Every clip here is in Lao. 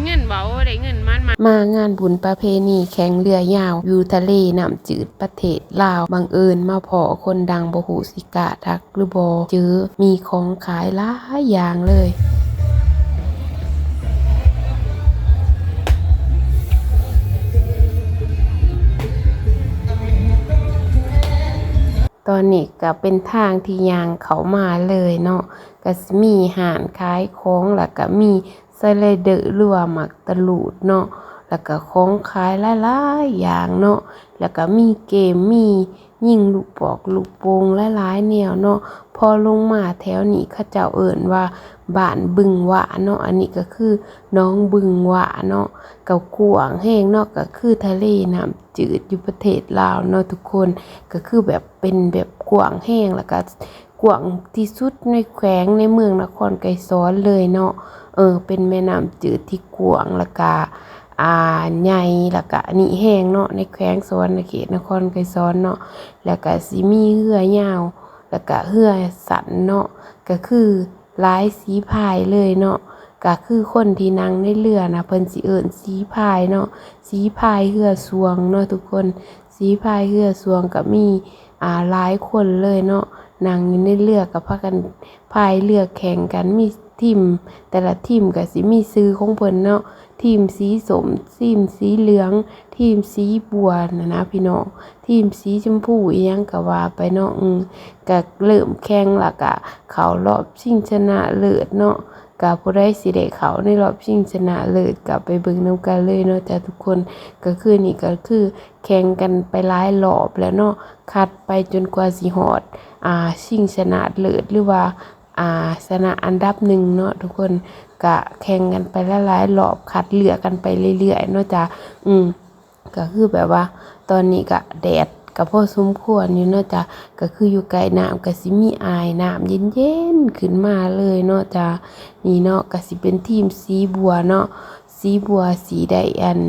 ເງິນເວົ້າໄດ້ເງິນມານມາ. ມາງານບຸນປະເພນີແຂ່ງເຮືອຍາວຢູ່ທະເລນ້ຳຈືດປະເທດລາວ, ບັງເອີນມາພໍ້ຄົນດັງ ບໍ່ຮູ້ຊິກ້າທັກຫຼືບໍ່, ເຈີມີຂອງຂາຍຫຼາຍຢ່າງເລີຍ. ຕອນນີ້ກໍເປັນທາງທີ່ຍ່າງເຂົ້າມາເລີຍເນາະ, ກໍຊິມີຮ້ານຂາຍຂອງ ແລ້ວກໍມີສະໄລເດີ ຫຼືວ່າໝາກຕະຫຼູດເນາະ, ແລ້ວກໍຂອງຂາຍຫຼາຍໆຢ່າງເນາະ, ແລ້ວກໍມີເກມ ມີຍິງລູກປອກລູກໂປ່ງຫຼາຍໆແນວເນາະ. ພໍລົງມາແຖວນີ້ເຂົາເຈົ້າເອີ້ນວ່າບ້ານບຶງຫວ້າເນາະ, ອັນນີ້ກໍຄືໜອງບຶງຫວ້າເນາະ, ກໍກວ້າງແຮງເນາະ, ກໍຄືທະເລນ້ຳ ຈືດຢູ່ປະເທດລາວເນາະທຸກຄົນ, ກໍຄືແບບເປັນແບບກວ້າງແຮງ ແລ້ວກໍກວ້າງທີ່ສຸດໃນແຂວງໃນເມືອງນະຄອນໄກສອນເລີຍເນາະ. ເອີ ເປັນແມ່ນ້ຳຈືດທີ່ກວ້າງ ແລ້ວກໍ ອ່າ ໃຫຍ່ ແລ້ວກໍນີ້ແຮງເນາະ ໃນແຂວງສະຫວັນນະເຂດນະຄອນໄກສອນເນາະ. ແລ້ວກໍຊິມີເຮືອຍາວ ແລ້ວກະເຮືອສັ້ນເນາະ, ກະຄືຫຼາຍສີພາຍເລີຍເນາະ. ກະຄືຄົນທີ່ນັ່ງໃນເຮືອນະ ເພິ່ນຊິເອີ້ນສີພາຍເນາະ, ສີພາຍເຮືອຊ່ວງເນາະທຸກຄົນ. ສີພາຍເຮືອຊ່ວງກະມີ ອ່າ ຫຼາຍຄົນເລີຍເນາະ, ນັ່ງຢູ່ໃນເຮືອກະພາກັນພາຍເຮືອແຂ່ງກັນ, ມີທີມ ແຕ່ລະທີມກະຊິມີຊື່ຂອງເພິ່ນເນາະ. ທີມສີສົ້ມ ທີມສີເຫຼືອງ ທີມສີບົວຫັ້ນນະພີ່ນ້ອງ, ທີມສີຊົມພູອີ່ຫຍັງກໍວ່າໄປເນາະ. ອືມ ກໍເລີ່ມແຂ່ງແລ້ວກໍເຂົ້າລອບຊິງຊະນະເລີດເນາະ. ກໍຜູ້ໃດຊິໄດ້ເຂົ້າໃນລອບຊິງຊະນະເລີດກໍໄປເບິ່ງນຳກັນເລີຍເນາະຈ້າທຸກຄົນ. ກໍຄືນີ້ກໍຄືແຂ່ງກັນໄປຫຼາຍລອບແລ້ວເນາະ, ຄັດໄປຈົນກວ່າຊິຮອດ ອ່າ ຊິງຊະນະເລີດ ຫຼືວ່າ ອ່າ ຊະນະອັນດັບໜຶ່ງເນາະທຸກຄົນ. ກະແຂ່ງກັນໄປຫຼາຍໆລອບ ຄັດເລືອກກັນໄປເລື້ອຍໆເນາະຈ້າ. ອືມ ກະຄືແບບວ່າຕອນນີ້ກະແດດກະພໍສົມຄວນຢູ່ເນາະຈ້າ, ກະຄືຢູ່ໃກ້ນ້ຳ ກະຊິມີອາຍນ້ຳເຢັນໆຂຶ້ນມາເລີຍເນາະຈ້າ. ນີ້ເນາະ ກະຊິເປັນທີມສີບົວເນາະ, ສີບົວຊິໄດ້ອັນ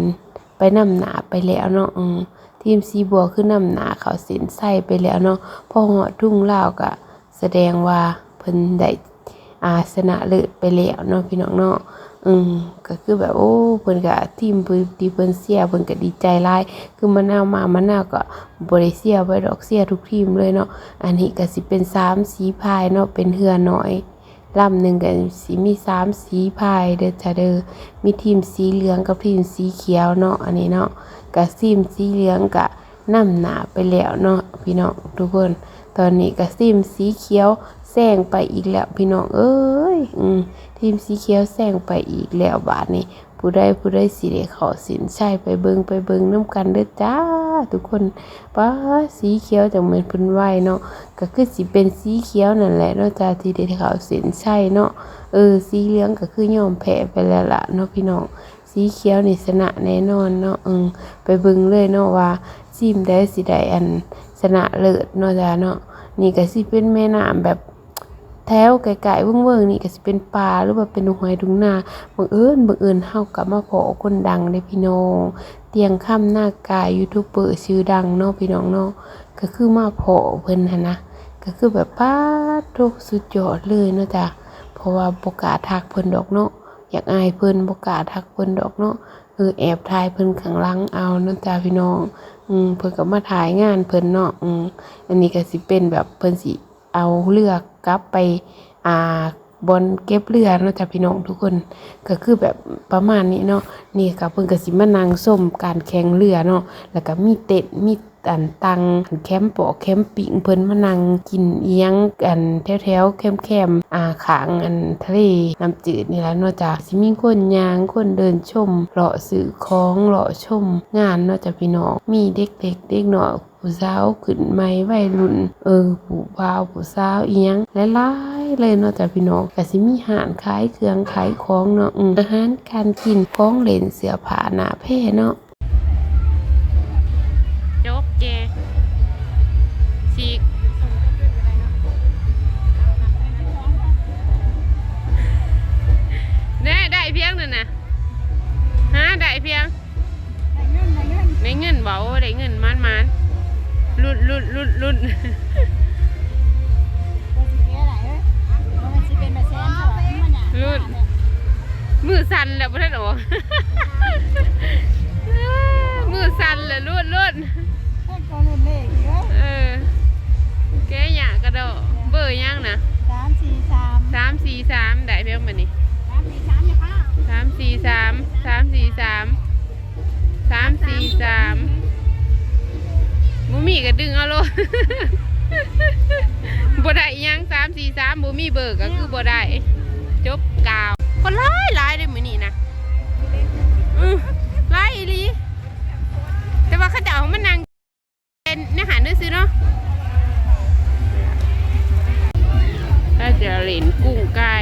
ໄປນຳໜ້າໄປແລ້ວເນາະ. ອືມ ທີມສີບົວຄືນຳໜ້າເຂົ້າເສັ້ນໄຊໄປແລ້ວເນາະ, ພໍຮອດທຸງລາວກະ ສະແດງວ່າເພິ່ນໄດ້ ອ່າ ຊະນະເລີດໄປແລ້ວເນາະພີ່ນ້ອງເນາະ. ອືມ ກໍຄືແບບ ໂອ້ ເພິ່ນກໍ ທີມທີ່ເພິ່ນເຊຍ ເພິ່ນກໍດີໃຈຫຼາຍ. ຄືມະນາວມາ ມະນາວກໍບໍ່ໄດ້ເຊຍໄປດອກ ເຊຍທຸກທີມເລີຍເນາະ. ອັນນີ້ກໍຊິເປັນສາມສີພາຍເນາະ, ເປັນເຮືອນ້ອຍລຳໜຶ່ງກໍຊິມີສາມສີພາຍເດີຈ້າເດີ. ມີທີມສີເຫຼືອງກັບທີມສີຂຽວເນາະ, ອັນນີ້ເນາະ ກໍທີມສີເຫຼືອງກໍ ນຳໜ້າໄປແລ້ວເນາະພີ່ນ້ອງທຸກຄົນ. ຕອນນີ້ກໍທີມສີຂຽວແຊງໄປອີກແລ້ວພີ່ນ້ອງເອີຍ. ອືມ ທີມສີຂຽວແຊງໄປອີກແລ້ວ. ບາດນີ້ຜູ້ໃດ ຜູ້ໃດຊິໄດ້ເຂົ້າເສັ້ນໄຊ ໄປເບິ່ງ ໄປເບິ່ງນຳກັນເດີຈ້າທຸກຄົນ. ປາ ສີຂຽວຈັ່ງແມ່ນເພິ່ນໄວເນາະ, ກໍຄືຊິເປັນສີຂຽວນັ້ນແຫຼະເນາະຈ້າ ທີ່ໄດ້ເຂົ້າເສັ້ນໄຊເນາະ. ເອີ ສີເຫຼືອງກໍຄືຍອມແພ້ໄປແລ້ວລະເນາະພີ່ນ້ອງ. ສີຂຽວນີ້ຊະນະແນ່ນອນເນາະ. ເອີ ໄປເບິ່ງເລີຍເນາະວ່າທີມໃດຊິໄດ້ອັນຊະນະເລີດເນາະຈ້າເນາະ. ນີ້ກໍຊິເປັນແມ່ນ້ຳແບບແຖວໃກ້ໆເວີ້ງໆ ນີ້ກໍຊິເປັນປ່າ ຫຼືວ່າເປັນທົ່ງໄຮ່ທົ່ງນາ. ບັງເອີນ ບັງເອີນເຮົາກໍມາພໍ້ຄົນດັງເດ້ພີ່ນ້ອງ, ຕຽງຄຳ ນາກາ ຢູທູບເບີຊື່ດັງເນາະພີ່ນ້ອງເນາະ. ກໍຄືມາພໍ້ເພິ່ນຫັ້ນນະ ກໍຄືແບບ ປາດໂທ້ ສຸດຍອດເລີຍເນາະຈ້າ. ເພາະວ່າບໍ່ກ້າທັກເພິ່ນດອກເນາະ, ຢາກອາຍເພິ່ນ ບໍ່ກ້າທັກເພິ່ນດອກເນາະ. ເອີ ແອບຖ່າຍເພິ່ນຂ້າງຫຼັງເອົາເນາະຈ້າພີ່ນ້ອງ. ອືມ ເພິ່ນກໍມາຖ່າຍງານເພິ່ນເນາະ. ອືມ ອັນນີ້ກໍຊິເປັນແບບເພິ່ນຊິເອົາເຮືອກັບໄປ ອ່າ ບ່ອນເກັບເຮືອເນາະຈ້າພີ່ນ້ອງທຸກຄົນ. ກໍຄືແບບປະມານນີ້ເນາະ. ນີ້ກໍເພິ່ນກໍຊິມານັ່ງຊົມການແຂ່ງເຮືອເນາະ, ແລ້ວກໍມີເຕັນ ມີ ອັນ ຕັ້ງແຄມປອກແຄມປິງ ເພິ່ນມານັ່ງກິນອີ່ຫຍັງ ອັນ ແຖວໆແຄມໆ ອ່າ ຂ້າງ ອັນ ທະເລນ້ຳຈືດນີ້ລະເນາະຈ້າ. ຊິມີຄົນຍ່າງ ຄົນເດີນຊົມ ເລາະຊື້ຂອງ ເລາະຊົມງານເນາະຈ້າພີ່ນ້ອງ. ມີເດັກເລັກເດັກນ້ອຍ ຜູ້ສາວຂຶ້ນໃໝ່ ໄວລຸ້ນ ເອີ ຜູ້ບ່າວຜູ້ສາວອີ່ຫຍັງຫຼາຍໆເລີຍເນາະຈ້າພີ່ນ້ອງ. ກະຊິມີຮ້ານຂາຍເຄື່ອງຂາຍຂອງເນາະ, ອືມ ອາຫານການກິນ ຂອງເຫຼັ້ນ ເສື້ອຜ້າໜ້າແພເນາະ. ຈົບເຈ ສີກ ແນ່ ໄດ້ພຽງນັ້ນນະ ຫາ ໄດ້ພຽງ ໄດ້ເງິນ ໄດ້ເງິນ ໄດ້ເງິນບໍ່ ໄດ້ເງິນ ໝານໆ ລຸ້ນ ລຸ້ນ ລຸ້ນ ລຸ້ນ ລຸ້ນ. ມືສັ່ນແລ້ວ ບໍ່ທັນອອກ ມືສັ່ນແລ້ວ ລຸດ ລຸດ ເອີ ແກະຫຍ້າກະດໍ້ ເບີຫຍັງນະ? ສາມສີ່ສາມ ສາມສີ່ສາມ ໄດ້ພຽງບັດນີ້ ສາມສີ່ສາມ ສາມສີ່ສາມ ສາມສີ່ສາມ ສາມສີ່ສາມ ບໍ່ມີກະດຶງເອົາໂລດ ບໍ່ໄດ້ອີ່ຫຍັງ ສາມສີ່ສາມ ບໍ່ມີເບີກະຄືບໍ່ໄດ້ ຈົບກາວ ຄົນຫຼາຍຫຼາຍເດ້ມື້ນີ້ນະ ອື ຫຼາຍອີ່ຫຼີ ແຕ່ວ່າເຂົາເຈົ້າມານັ່ງ ເປັນແນວຫັ້ນຊື່ໆເນາະ ຖ້າຈະຫຼິ້ນກຸ້ງໄກ່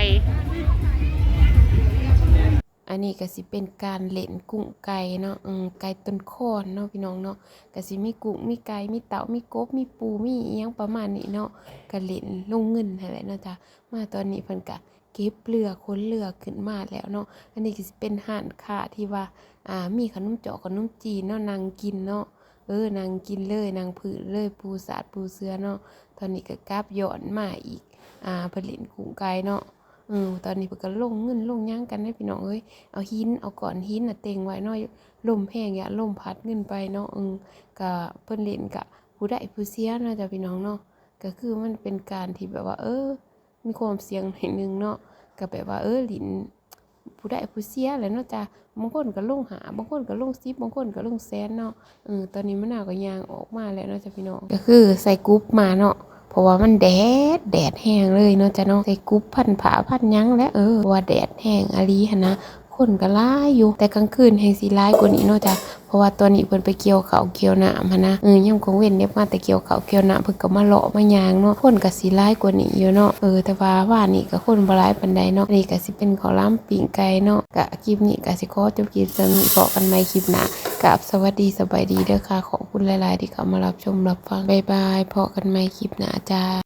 ອັນນີ້ກະຊິເປັນການຫຼິ້ນກຸ້ງໄກ່ເນາະ ເອີ ໄກ່ຕົ້ນຄອນເນາະພີ່ນ້ອງເນາະ ກະຊິມີກຸ້ງ ມີໄກ່ ມີເຕົາະ ມີກົບ ມີປູ ມີອີ່ຫຍັງປະມານນີ້ເນາະ ກະຫຼິ້ນລົງເງິນຫັ້ນແຫຼະເນາະຈ້ະ ມາຕອນນີ້ເພິ່ນກະ ເກັບເຫຼືອ ຂົນເຫຼືອຂຶ້ນມາແລ້ວເນາະ ອັນນີ້ກະຊິເປັນຮ້ານຄ້າທີ່ວ່າ ອ່າ ມີຂະໜົມຈອກ ຂະໜົມຈີນເນາະ ນັ່ງກິນເນາະ ເອີ ນັ່ງກິນເລີຍ ນັ່ງພື້ນເລີຍ ປູສາດປູເສື່ອເນາະ ຕອນນີ້ກະກັບຍ້ອນມາອີກ ອ່າ ເພິ່ນຫຼິ້ນກຸ້ງໄກ່ເນາະ ເອີ ຕອນນີ້ເພິ່ນກະລົງເງິນລົງຫຍັງກັນເດ້ພີ່ນ້ອງເອີຍ ເອົາຫີນ ເອົາກ້ອນຫີນນະເຕັງໄວ້ເນາະ ລົມແຮງ ຢ້ານລົມພັດເງິນໄປເນາະ ເອີ ກະເພິ່ນຫຼິ້ນກະຜູ້ໄດ້ຜູ້ເສຍເນາະຈ້ະພີ່ນ້ອງເນາະ ກະຄືມັນເປັນການທີ່ແບບວ່າ ເອີ ມີຄວາມສ່ຽງໜ້ອຍໜຶ່ງເນາະ ກະແບບວ່າ ເອີ ຫຼິ້ນຜູ້ໄດ້ຜູ້ເສຍແຫຼະເນາະຈ້ະ ບາງຄົນກະລົງຫ້າ ບາງຄົນກະລົງສິບ ບາງຄົນກະລົງແສນເນາະ ເອີ ຕອນນີ້ມະນາວກະຍ່າງອອກມາແລ້ວເນາະຈ້ະພີ່ນ້ອງ ກະຄືໃສ່ກຸບມາເນາະ ເພາະວ່າມັນແດດ ແດດແຮງເລີຍເນາະຈ້ະເນາະ ໃສ່ກຸບພັນຜ້າພັນຫຍັງແຫຼະ ເອີ ເພາະວ່າແດດແຮງອີ່ຫຼີຫັ້ນນະ ຄົນກະຫຼາຍຢູ່ ແຕ່ກາງຄືນແຮ່ງຊິຫຼາຍກວ່ານີ້ເນາະຈ້ະ ເພາະວ່າຕອນນີ້ເພິ່ນໄປກ່ຽວເຂົ້າກ່ຽວນ້ຳຫັ້ນນະ ເອີ ຍາມກາງເວັນເດັກມາແຕ່ກ່ຽວເຂົ້າກ່ຽວນ້ຳ ເພິ່ນກະມາເລາະມາຍ່າງເນາະ ຄົນກະຊິຫຼາຍກວ່ານີ້ຢູ່ເນາະ ເອີ ແຕ່ວ່າວານນີ້ກະຄົນບໍ່ຫຼາຍປານໃດເນາະ ອັນນີ້ກະຊິເປັນເຂົ້າຫຼາມປີ້ງໄກ່ເນາະ ກະຄລິບນີ້ກະຊິຂໍຈົບຄລິບສ່ຳນີ້ ພໍ້ກັນໃໝ່ຄລິບໜ້າ ກາບສະຫວັດດີ ສະບາຍດີເດີຄ່ະ ຂອບຄຸນຫຼາຍໆທີ່ເຂົ້າມາຮັບຊົມຮັບຟັງ ບາຍບາຍ ພໍ້ກັນໃໝ່ຄລິບໜ້າຈ້າ.